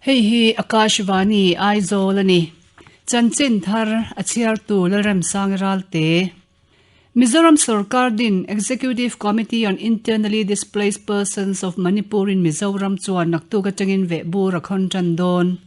Hei hi Akashvani Aizawl a ni. Chanchin thar a chhiartu Lalremsang Ralte. Mizoram Sorkar din Executive Committee on Internally Displaced Persons of Manipur in Mizoram chuan naktuk atangin veh bur a khawn tan dawn.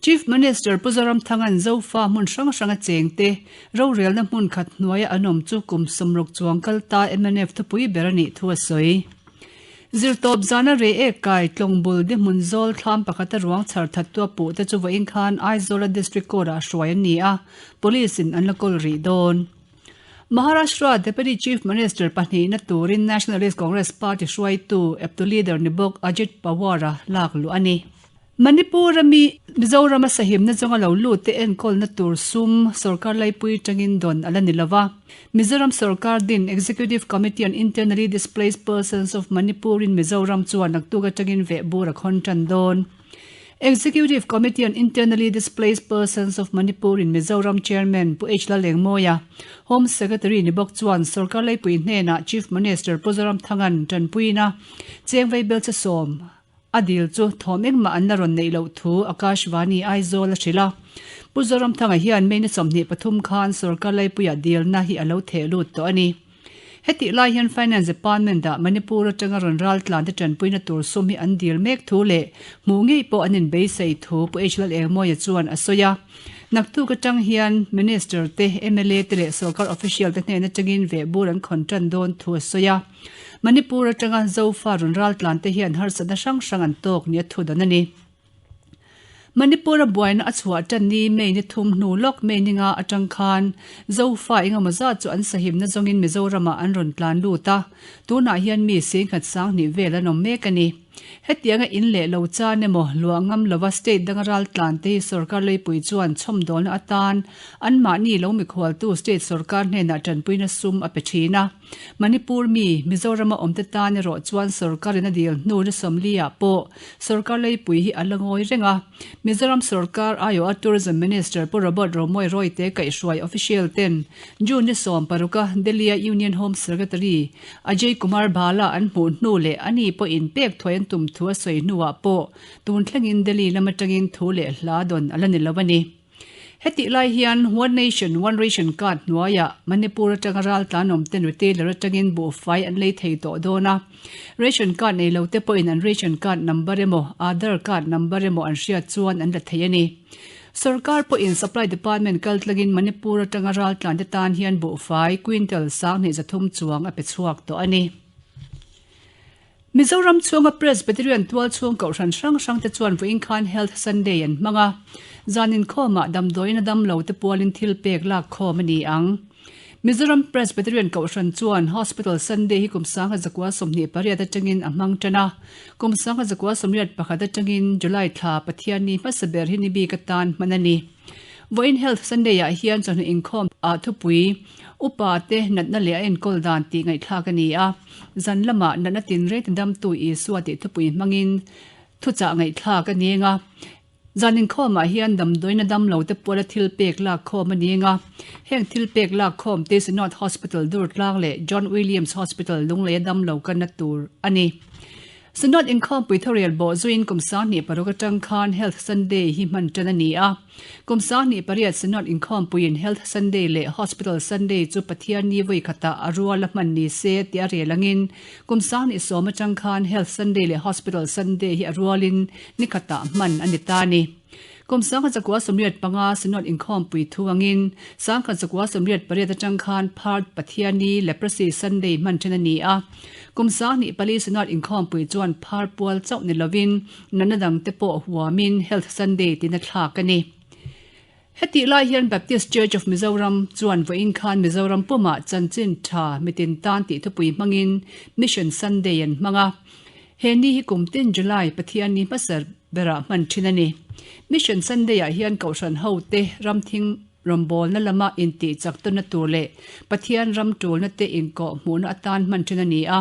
Chief Minister Pu Zoramthanga'n Zofa hmun hrang hranga chengte rorelna hmun khat hnuaia an awm chu kum sawmruk chuang kal ta mnf thupui ber a nih thu a sawi. Zirtawp zana rei ek kai Tlawngbul dihmun zawl thlam pakhata ruang chhar thattu a puhte chu vawiin khan Aizawla District Court-ah hruai an ni a, Police in an la kawl rih dawn. Maharashtra Deputy Chief Minister pahnihna turin Nationalist Congress Party hruaitu eptu leader ni bawk Ajit Pawar-a lak luh a ni. Manipur-a mi Mizorama sahimna zawnga lo lutte enkawlna tur sum sorkar laipui tangin dawn a la ni lo va. Mizoram sorkar din Executive Committee on Internally Displaced Persons of Manipur in Mizoram chuan naktuk atangin veh bur a khawn tan dawn. Executive Committee on Internally Displaced Persons of Manipur in Mizoram Chairman Pu H Lalengmawia, Home Secretary ni bawk chuan sorkar laipui hnenah Chief Minister Pu Zoramthanga'n tanpuina cheng vaibel che sawm A dil chu thawm engmah an la rawn neih loh thu Akashvani Aizawl a hrilh a. Pu Zoramthanga hian May ni 23 khan sorkar laipuiah dilna hi a lo theh lut tawh a ni. Hetih lai hian Finance Department-ah Manipur atanga rawn ral tlante tanpuina tur sum hi an dil mek thu leh hmuh ngei pawh an inbeisei thu Pu H Lalengmawia chuan a sawi a. Naktuk atang hian Minister te, mla te leh sorkar official te hnen atangin vehbur an khawn tan dawn thu a sawi a. Manipur atanga Zofa rawn raltlan te hian harsatna hrang hrang an tawk nia thu dan a ni. Manipur a buaina a chhuah tan ni May ni thum hnu lawk May ni nga atang khan Zofa engemaw zat chu an sahimna zawngin Mizoramah an rawn tlan lut a, tunah hian mi singkhat sanghnih vel an awm mek a ni. Hetianga in leh lo chan emaw luah ngam lova state danga raltlan te hi sorkar leipui chuan chhawmdawlna atan anmahni lo mikhualtu state sorkar hnenah tanpuina sum a pe thin a. Manipur mi, Mizorama awmte tan erawh chuan sorkarin a dil hnu ni sawmliah pawh sorkar leipui hi a la ngawi reng a. Mizoram sorkar aiawha Tourism Minister Pu Robert Romawia Royte kaihhruai official ten June ni 16 a Delhi-a Union Home Secretary Ajay Kumar Bhalla an hmuh hnu leh ani pawhin pek thuai an tum thu a sawi hnuah pawh tun thlengin Delhi lam atangin thu leh hla dawn a la ni lo a ni. Hetih lai hian One Nation, One Ration Card hnuaiah Manipur atanga raltlan awmten retailer atangin buhfai an lei thei tawh dawn a. Ration card nei lote pawhin an ration card number emaw, Aadhaar card number emaw an hriat chuan an la thei a ni. Sorkar pawhin Supply Department kaltlangin Manipur atanga raltlante tan hian buhfai quintal 2300 chuang a pe chhuak tawh a ni. Mizoram chhunga Presbyterian tual chhung kohhran hrang hrang te chuan vawiin khan Health Sunday an hmang a, zan inkhawmah damdawiin a damlo te pualin thil pek lak khawm a ni ang. Mizoram Presbyterian kohhran chuan Hospital Sunday hi kum 1928 atangin a hmang tan a, kum 1981 atangin July thla Pathianni hmasa ber hi ni bik atan hman a ni. Vawiin Health Sunday ah hian chawhnu inkhawm ah thupui Upa te natna leh a enkawl dan tih ngaihthlak a ni a, zan lamah natna tinreng tidamtu Isua tih thupui hmangin thuchah ngaihthlak a ni eng a. Zan inkhawm ah hian damdawiin a damlo te puala thil pek lak khawm a ni eng a, heng thil pek lak khawm te Synod Hospital Durtlang leh John Williams Hospital Lungleia damlo kanna tur a ni. Synod inkhawmpui thawrel bawh zuiin kum 26 atang khan Health Sunday hi hman tan a ni a. Kum 28 Synod inkhawmpuiin Health Sunday leh Hospital Sunday chu Pathian ni vawi khatah a rual a hman ni se tih a rel angin kum 20 atang khan Health Sunday leh Hospital Sunday hi a rualin ni khatah hman a ni ta a ni. Kum 1985 Synod inkhawmpui thu angin 1988 atang khan Phart Pathianni Leprosy Sunday hman then a ni a. Kum 24 Synod inkhawmpui chuan phar pual chauh ni lovin natna dangte pawh huamin Health Sunday tina thlak a ni. Hetih lai hian Baptist Church of Mizoram chuan vawiin khan Mizoram pumah chanchin tha mitin tan tih thupui hmangin Mission Sunday an hmang a. He ni hi kum tin July Pathianni hmasa berah hman thin a ni. Mission Sunday-ah hian Kohhran hote ramthing rawngbawlna lama intih chak tawnna tur leh Pathian ram tulna te inkawh hmuhna atan hman thin a ni a.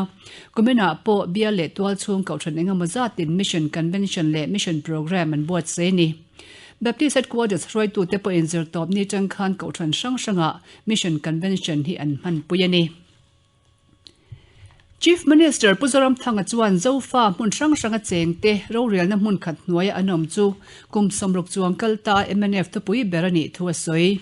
Kuminah pawh bial leh tualchhung Kohhran engemaw zatin Mission Convention leh Mission Programme an buatsaih a ni. Baptist Headquarters hruaitute pawhin zirtawpni atang khan Kohhran hrang hrangah Mission Convention hi an hmanpui a ni. Chief Minister Pu Zoramthanga chuan Zofa hmun hrang hranga chengte rorelna hmun khat hnuaia an awm chu kum 60 chuang kal ta mnf thupui ber a nih thu a sawi.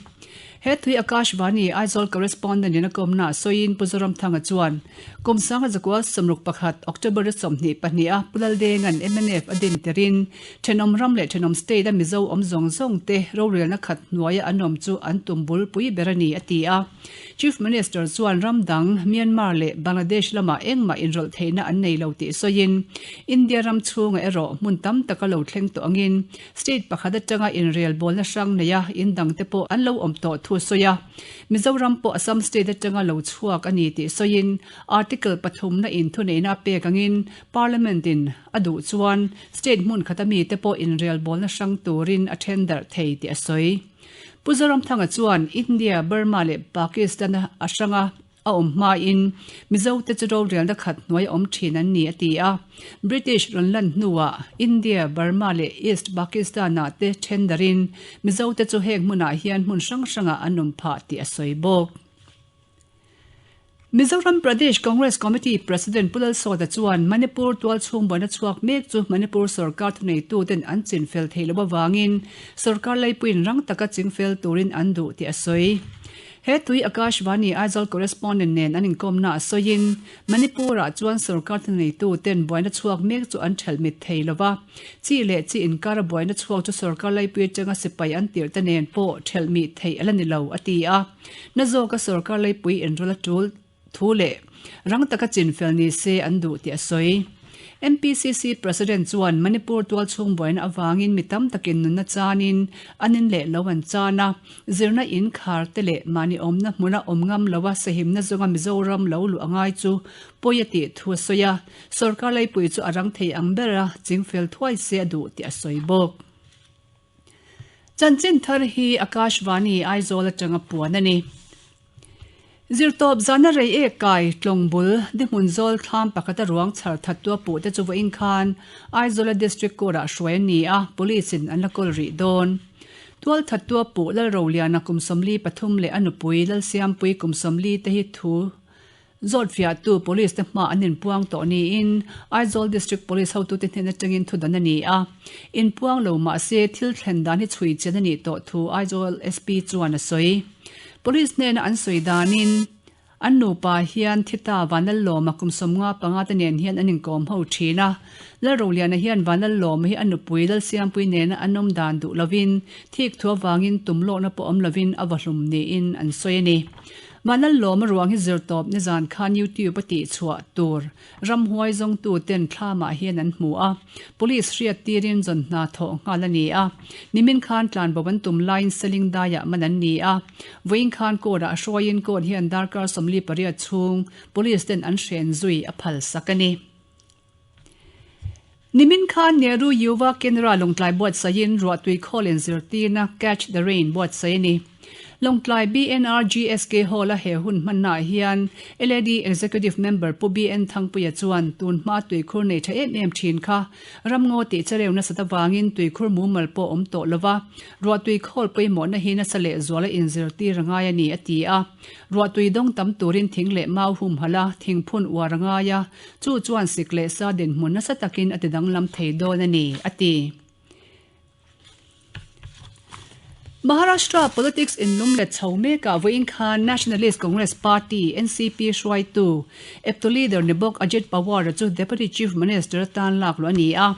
He tui Akashvani Aizawl Correspondent in a kawmna a sawiin Pu Zoramthanga chuan kum 1961 October 22 a Pu Laldenga'n mnf a din tirin thenawm ram leh thenawm state a Mizo awm zawng zawng te rorelna khat hnuaia an awm chu an tum bulpui ber a ni a ti a. Chief Minister chuan ram dang Myanmar leh Bangladesh lamah engmah inrawlh theihna an nei lo tih sawiin India ram chhungah erawh hmun tam taka lo thleng tawh angin state pakhat atanga inrelbawlna hrang neia in dangte pawh an lo awm tawh thu a sawi a. Mizoram pawh Assam state atanga lo chhuak a ni tih sawiin Article pathumna in thuneihna a pek angin Parliament in a duh chuan state hmun khata mite pawh inrelbawlna hrang turin a then darh thei tih a sawi. Pu Zoramthanga chuan India, Burma leh Pakistan a hranga a awm hmain Mizote chu rorelna khat hnuai a awm thin an ni a ti a. British rawn lan hnuah India, Burma leh East Pakistan-ah te then darin Mizote chu heng hmunah hian hmun hrang hrangah an awm phah tih a sawi bawk. Mizoram Pradesh Congress Committee President Pu Lalsawta chuan Manipur tualchhung buaina chhuak mek chu Manipur sorkar thuneituten an chinfel theih loh avangin sorkar leipuiin rang taka chingfel turin an duh tih a sawi. He tui Akashvani Aizawl Correspondent nen an inkawmna a sawiin Manipur-ah chuan sorkar thuneituten buaina chhuak mek chu an ṭhelh mit thei lo va, chi leh chi inkara buaina chhuak chu sorkar leipui atanga sipai an tirhte nen pawh ṭhelh mih theih a la ni lo, a ti a. Na zawka sorkar leipui inrawlh a tul thu leh rang taka chinfel ni se an duh tih a sawi. MPCC President chuan Manipur tualchhung buaina avangin mi tam takin nunna chanin an in leh lo an chan a, zirna in khar te leh mahni awmna hmuna awm ngam loa sahimna zawnga Mizoram lo luh a ngai chu pawi a tih thu a sawi a, sorkar leipui chu a rang thei ang bera chingfel thuai se a duh tih a sawi bawk. Chanchin thar hi Akashvani Aizawl atanga puan a ni. Zirtawp zana rei ek kai tlawng bul dihmun zawl thlam pakhata ruang chhar thattu a puhte chu vawiin khan Aizawla District Court-ah hruai a ni a, Police-in an la kawl rih dawn. Tual thattu a puh Lalroliana kum 43 leh a nupui Lalsiampuii kum 40 te hi thu Zawtfiahtu Police te hma an inpuang tawh niin Aizawl District Police hotute hnen atangin thudan a ni a. Inpuang lo mahse thil thlen dan hi chhui chian a nih tawh thu Aizawl SP chuan a sawi. Police hnena an sawi danin an nupa hian Thita Vanlallawma kum 55 te nen hian an inkawm ho thin a. Lalroliana hian Vanlallawma hi a nupui Lalsiampui nena an awm dan duh lovin thik thu avangin tum lawkna pawh awm lovin a vahlum niin an sawi a ni. Vanlallawma ruang hi zirtawp nizan khan YouTube a tihchhuah tur ramhuai zawngtu ten thlamah hian an hmu a, Police hriat tirin zawn hna thawh nghal a ni a. Nimin khan tlanbo an tum laiin Seling daiah man an ni a. Vawiin khan court ah hruaiin court hian darkar 48 chhung Police ten an hren zui a phal sak a ni. Nimin khan Nehru Yuva Kendra Lawngtlai buatsaihin ruahtui khawl inzirtirna Catch the Rain buatsaih a ni. Lawngtlai BNRGSK Hall-a he hun hmannaah hian LAD Executive Member Pu BN Thangpuia chuan tun hma tuikhur nei tha em em thin kha ramngaw tih chereu nasat avangin tuikhur mumal pawh awm tawh lova ruahtui khawl pawimawhna hi nasa lehzuala inzirtir a ngai a ni a ti a. Ruahtui dawng tam turin thing leh mau humhalh a, thingphun uar a ngai a, Chu chuan sik leh sa dinhmun nasa takin a ti danglam thei dawn a ni, a ti. Maharashtra politics inlum let chho mekah vawiin khan Nationalist Congress Party, NCP, hruaitu, eptu leader ni bawk Ajit Pawar-a chu Deputy Chief Minister atan lak luh a ni a.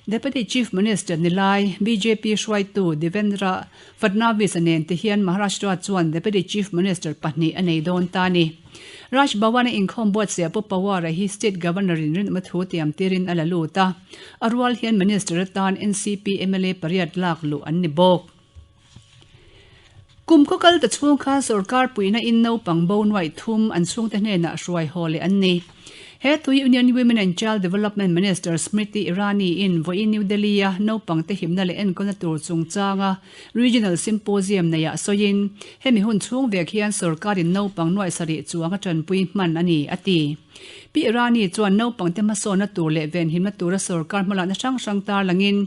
Deputy Chief Minister ni lai bjp hruaitu Devendra Fadnavis-a nen ti hian Maharashtra chuan Deputy Chief Minister pahnih a nei dawn ta a ni. Raj Bhawan-a inkhawm buatsaih Pu Pawar-a hi State Governor-in rinawm a thu tiam tirin a la lut a, a rual hian Minister atan NCP mla pariat lak luh an ni bawk. Kum khaw kal ta chhung khan sorkar puihna in naupang bo nuaih thum an chhungte hnenah hruai haw leh an ni. He tui Union Women and Child Development Minister Smriti Irani-in vawiin New Delhi-a naupangte himna leh enkawlna tur chungchanga Regional Symposium neiah sawiin, hemi hun chhung vek hian sorkarin naupang nuaih sarih chuang a tanpui hman a ni, a ti. Pi Irani chuan naupangte hmasawnna tur leh venhimna tura sorkar hmalakna hrang hrang tarlangin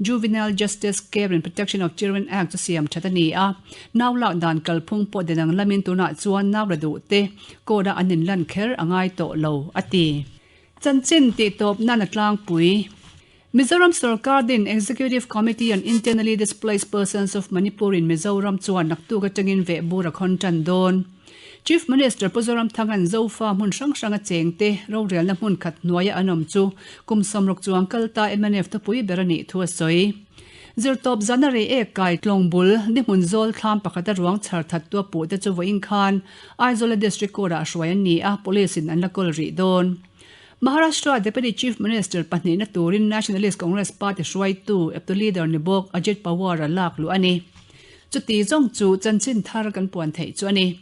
Juvenile Justice Care and Protection of Children Act chu siam that a ni a, nau lak dan kalphung pawh denang lamin tunah chuan nau la duhte court-a an inlan kher a ngai tawh lo, a ti. ti. Chanchin tihtawp nan a tlangpui. Mizoram sorkar din Executive Committee on Internally Displaced Persons of Manipur in Mizoram chuan naktuk atangin veh bur a khawn tan dawn. Chief Minister Pu Zoramthanga'n Zofa hmun hrang hranga chengte rorelna hmun khat hnuaia an awm chu kum sawmruk chuang kalta mnf thupui ber a nih thu a sawi. Zirtawp zana rei ek kai tlawng bul ni hmun zawl thlam pakhata ruang chhar that tua puh te chu vawiin khan Aizawl-a District Court-ah hruai an ni a, Police-in an la kawl rih dawn. Maharashtra Deputy Chief Minister pahnihna turin Nationalist Congress Party hruaitu eptu leader ni bawk Ajit Pawar-a lak luh a ni. Chuti zawng chu chanchin thar kan puan theih chu a ni.